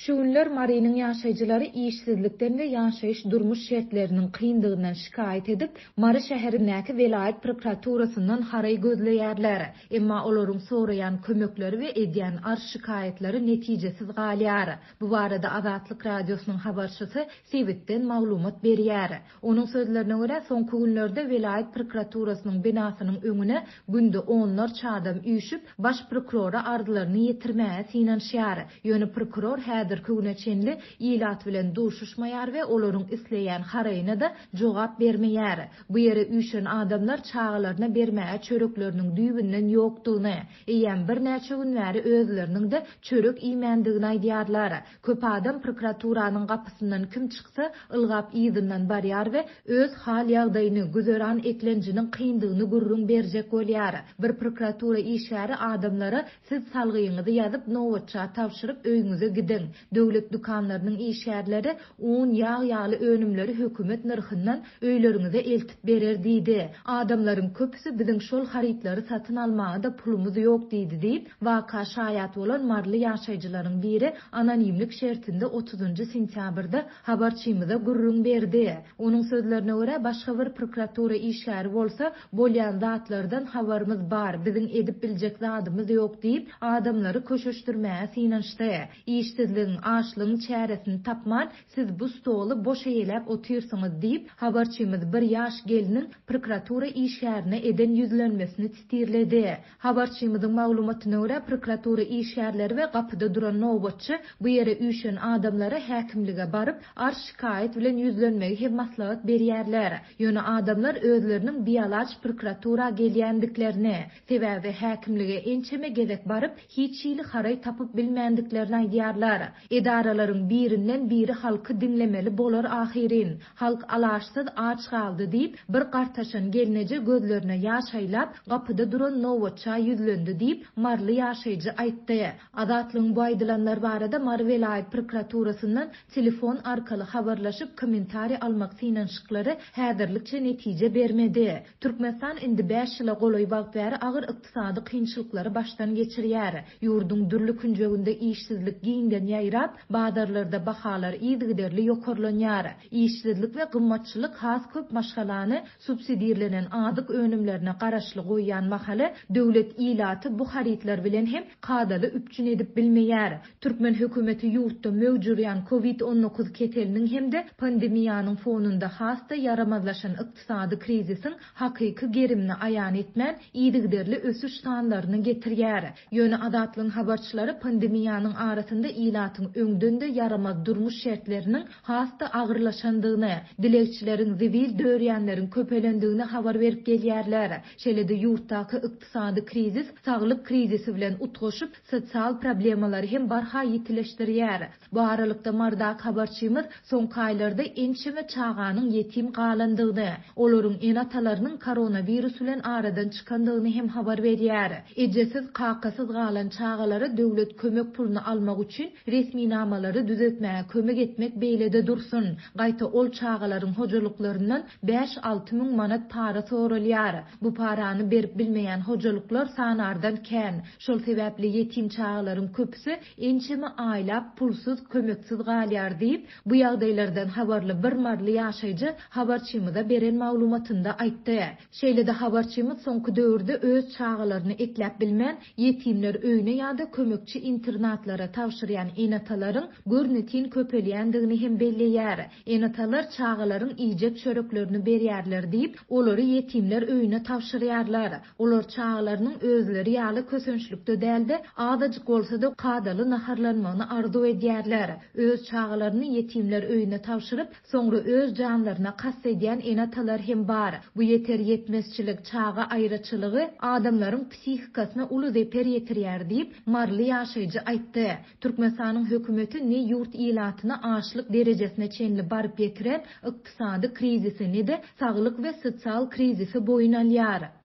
Şu günler Marynyň ýaşaýjylary işsizlikden we ýaşaýyş-durmuş şertleriniň kyndygyndan şikaýat edip, Mary şäherindäki welaýat prokuraturasyndan haraý gözleýärler. Emma olaryň soraýan kömekleri we edýän arz-şikaýatlary netijesiz galýar. Bu barada Azatlyk Radiosynyň habarçysy sebitden maglumat berýär. Onuň sözlerine görä, soňky günlerde welaýat prokuraturasynyň binasynyň öňüne günde onlarça adam üýşüp, baş prokurora arzlaryny ýetirmäge synanyşýar. Ýöne prokuror häzirki güne çenli ilat bilen duşuşmaýar we olaryň isleýän haraýyna-da jogap bermeýär. Bu ýere üýşen adamlar çagalaryna bermäge çörekleriniň düýbünden ýokdugyny, eýýäm birnäçe gün bäri özleriniň-de çörek iýmändigini aýdýarlar. Köp adam prokuraturanyň gapysyndan kim çyksa, ylgap yzyndan barýar we öz hal-ýagdaýyny, güzeran eklenjiniň kyndygyny gürrüň berjek bolýar. Bir prokuratura işgäri adamlara Siz salgyňyzy ýazyp, nobatça tabşyryp, öýüňize gidiň. Döwlet dükanlarynyň işgärleri un, ýag ýaly önümleri hökümet nyrhyndan öýleriňize eltip berer diýdi. Adamlaryň köpüsi biziň şol harytlary satyn almaga-da pulumyz ýok diýdi diýip, waka şaýat bolan maryly ýaşaýjylaryň biri anonimlik şertinde otuzynjy sentýabrda habarçymyza gürrüň berdi. Onuň sözlerine görä, başga bir prokuratura işgäri bolsa, Bolýan zatlardan habarymyz bar, biziň edip biljek zadymyz ýok diýip, adamlary köşeşdirmäge synanyşdy. Işsizligiň, açlygyň çäresini tapman, siz bu stoly boş eýeläp otyrsyňyz diýip, habarçymyz bir ýaş gelniň prokuratura işgärine eden ýüzlenmesini sitirledi. Habarçymyzyň maglumatyna görä, prokuratura işgärleri we gapyda duran nobatçy bu ýere üýşen adamlara häkimlige baryp, arz-şikaýat bilen ýüzlenmegi hem maslahat berýärler. Ýöne adamlar özleriniň bialaç prokuratura gelýändiklerini, sebäbi häkimlige ençeme gezek baryp, hiç hili haraý tapyp bilmändiklerini aýdýarlar. Edaralaryň birinden biri halky diňlemeli bolar ahyryn. Halk alaçsyz aç galdy diýip, bir gartaşan gelneje gözlerine ýaş aýlap, gapyda duran nobatça ýüzlendi diýip, maryly ýaşaýjy aýtdy. Azatlygyň bu aýdylanlar barada Mary welaýat prokuraturasyndan telefon arkaly habarlaşyp, kommentariý almak synanyşyklary häzirlikçe netije bermedi. Türkmenistan indi bäş ýyla golaý wagt bäri agyr ykdysady kynçylyklary başdan geçirýär. Ýurduň dürli künjeginde işsizlik giňden ýaýrap, bazarlarda bahalar yzygiderli ýokarlanýar. Işsizlik we gymmatçylyk has köp maşgalany subsidirlenen azyk önümlerine garaşly goýýan mahaly, döwlet ilaty bu harytlar bilen hem kadaly üpjün edip bilmeýär. Türkmen hökümeti ýurtda möwç urýan Covid 19 keseliniň hem-de pandemiýanyň fonunda has-da ýaramazlaşan ykdysady krizisiň hakyky gerimini aýan etmän, yzygiderli ösüş sanlaryny getirýär. Ýöne Azatlygyň habarçylary pandemiýanyň arasynda ilatyň öňden-de ýaramaz durmuş şertleriniň has-da agyrlaşandygyny, dilegçileriň, zibil dörýänleriň köpelendigini habar berip gelýärler. Şeýle-de ýurtdaky ykdysady krizis saglyk krizisi bilen utgaşyp, sosial problemalary hem barha ýitileşdirýär. Bu aralykda Marydaky habarçymyz soňky aýlarda ençeme çaganyň ýetim galandygyny, olaryň ene-atalarynyň koronawirus bilen aradan çykandygyny hem habar berýär. Ejesiz, kakasyz galan çagalara döwlet kömek puluny almak üçin resminamalary düzetmäge kömek etmek beýlede dursun, gaýta ol çagalaryň hojalyklaryndan bäş-alty müň manat para soralýar. Bu parany berip bilmeýän hojalyklar sanardan kän. Şol sebäpli ýetim çagalaryň köpüsi ençeme aýlap pulsuz, kömeksiz galýar diýip, bu ýagdaýlardan habarly bir maryly ýaşaýjy habarçymyza beren maglumatynda aýtdy. Şeýle-de habarçymyz soňky döwürde öz çagalaryny ekläp bilmän, ýetimler öýüne ýa-da kömekçi internatlara tabşyrýan ene-atalaryň görnetin köpelýändigini hem belleýär. Ene-atalar çagalaryň iýjek çöreklerini berýärler diýip, olary ýetimler öýüne tabşyrýarlar. Olar çagalarynyň özleri ýaly kösençlikde däl-de, azajyk bolsa-da kadaly naharlanmagyny arzuw edýärler. Öz çagalaryny ýetimler öýüne tabşyryp, soňra öz janlaryna kast edýän ene-atalar hem bar. Bu ýeter-ýetmezçilik, çaga aýraçylygy adamlaryň psihikasyna uly zeper ýetirýär diýip, maryly ýaşaýjy aýtdy. Türkmenistanyň hökümeti ne ýurt ilatyny açlyk derejesine çenli baryp ýetiren ykdysady krizisi, ne-de saglyk we sosial krizisi boýun alýar.